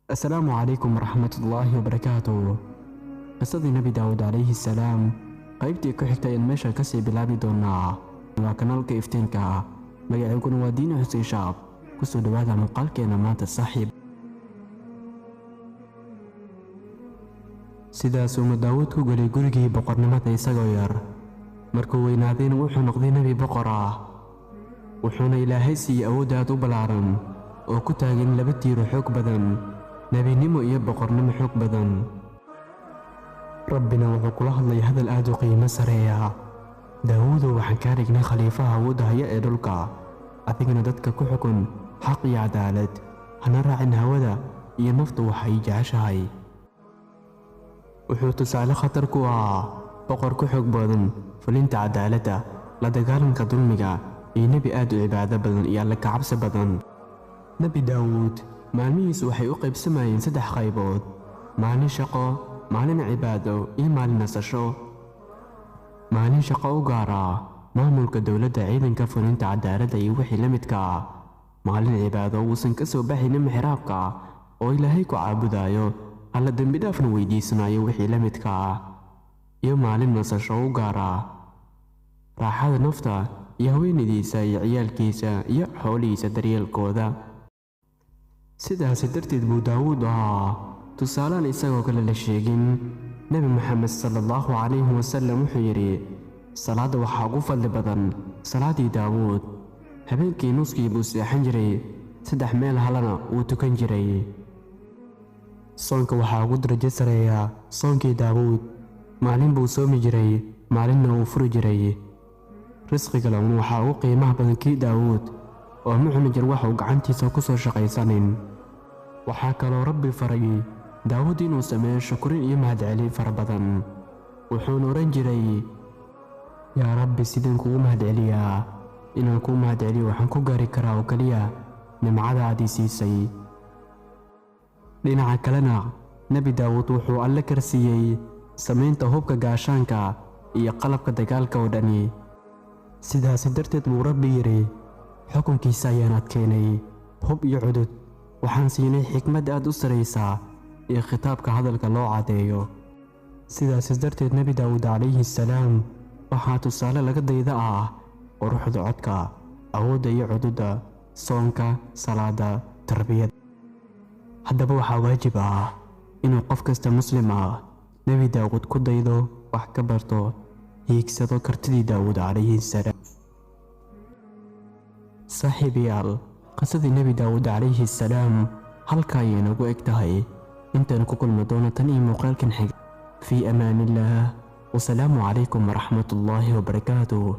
Asalaamu calaykum waraxmatullaahi wabarakaatuh. Qisadii Nebi Daawud calayhi salaam qaybtii ku xigtay ayaan meesha kasii bilaabi doonaa. Waa kanaalka Iftiinka, magaciiguna waa Diini Xuseen Shaab. Kusoo dhawaada muuqaalkeena maanta, saaxiib. Sidaasuuna Daawud ku gelay gurigii boqornimada isagoo yar. Markuu weynaadayna wuxuu noqday nebi boqor ah, wuxuuna Ilaahay siiyey awood aad u ballaaran oo ku taagan laba tiiro xoog badan, nebinimo iyo boqornimo xoog badan. Rabbina wuxuu kula hadlay hadal aad u qiimo sareeya: "Daawuudow, waxaan kaa dhignay khaliifaha awoodda haya ee dhulka, adigana dadka ku xukun xaq iyo cadaalad, hana raacin hawada iyo naftu waxay jeceshahay." Wuxuu tusaale khatar ku ahaa boqor ku xoog badan fulinta cadaaladda, la dagaalanka dulmiga, iyo nebi aad u cibaado badan iyo alle kacabsi badan. Nebi Daawuud maalmihiisu waxay u qaybsamayeen saddex qaybood: maalin shaqo, maalin cibaado iyo maalin nasasho. Maalin shaqo u gaar ah maamulka dowladda, ciidanka, fulinta cadaaladda iyo wixii la midka ah. Maalin cibaado uusan ka soo baxaynin mixraabka oo Ilaahay ku caabudayo, Alla dembidhaafna weydiisanayo, wixii la midka ah. Iyo maalin nasasho u gaar ah raaxada nafta iyo haweenaydiisa iyo ciyaalkiisa iyo xoolihiisa daryeelkooda. Sidaasi darteed buu Daawuud ahaa tusaalaan isagoo kale la sheegin. Nebi Moxamed sala allahu calayhi wasalam wuxuu yidhi: "Salaadda waxaa ugu fadli badan salaaddii Daawuud. Habeenkii nuskii buu seexan jiray, saddex meel halana wuu tukan jiray. Soonka waxaa ugu darajo sareeya soonkii Daawuud. Maalin buu soomi jiray, maalinna wuu furi jiray. Risqiga laun waxaa ugu qiimaha badan kii Daawuud, oo ma cuni jir wax uu gacantiisa ku soo shaqaysanin." Waxaa kaloo Rabbi faray Daawuud inuu sameeyo shukurin iyo mahadcelin fara badan, wuxuuna odhan jiray: "Yaa Rabbi, sideen kugu mahadceliyaa? Inaan kuu mahadceliyo waxaan ku gaari karaa oo keliya nimcada aad ii siisay." Dhinaca kalena, Nebi Daawuud wuxuu Alle karsiiyey samaynta hubka gaashaanka iyo qalabka dagaalka oo dhani. Sidaasi darteed buu Rabbi yidhi: "Xukunkiisa ayaan adkeynay hub iyo cudud, waxaan siinay xikmad aad u saraysa iyo khitaabka hadalka loo caddeeyo." Sidaasi darteed Nebi Daawuud calayhi salaam waxaa tusaale laga dayda ah quruxda codka, awoodda iyo cududda, soonka, salaada, tarbiyada. Haddaba waxaa waajib ah inuu qof kasta muslim ah Nebi Daawuud ku daydo, wax ka barto, hiigsado kartidii Daawuud calayhi salaam. Saaxiibayaal, qisadii Nebi Daawuud calayhi salaam halka ayay nagu eg tahay. Intaan ku kulmi doono tan iyo muuqaalkan xiga, fii amaanillaah, wasalaamu calaykum waraxmatullaahi wabarakaatuh.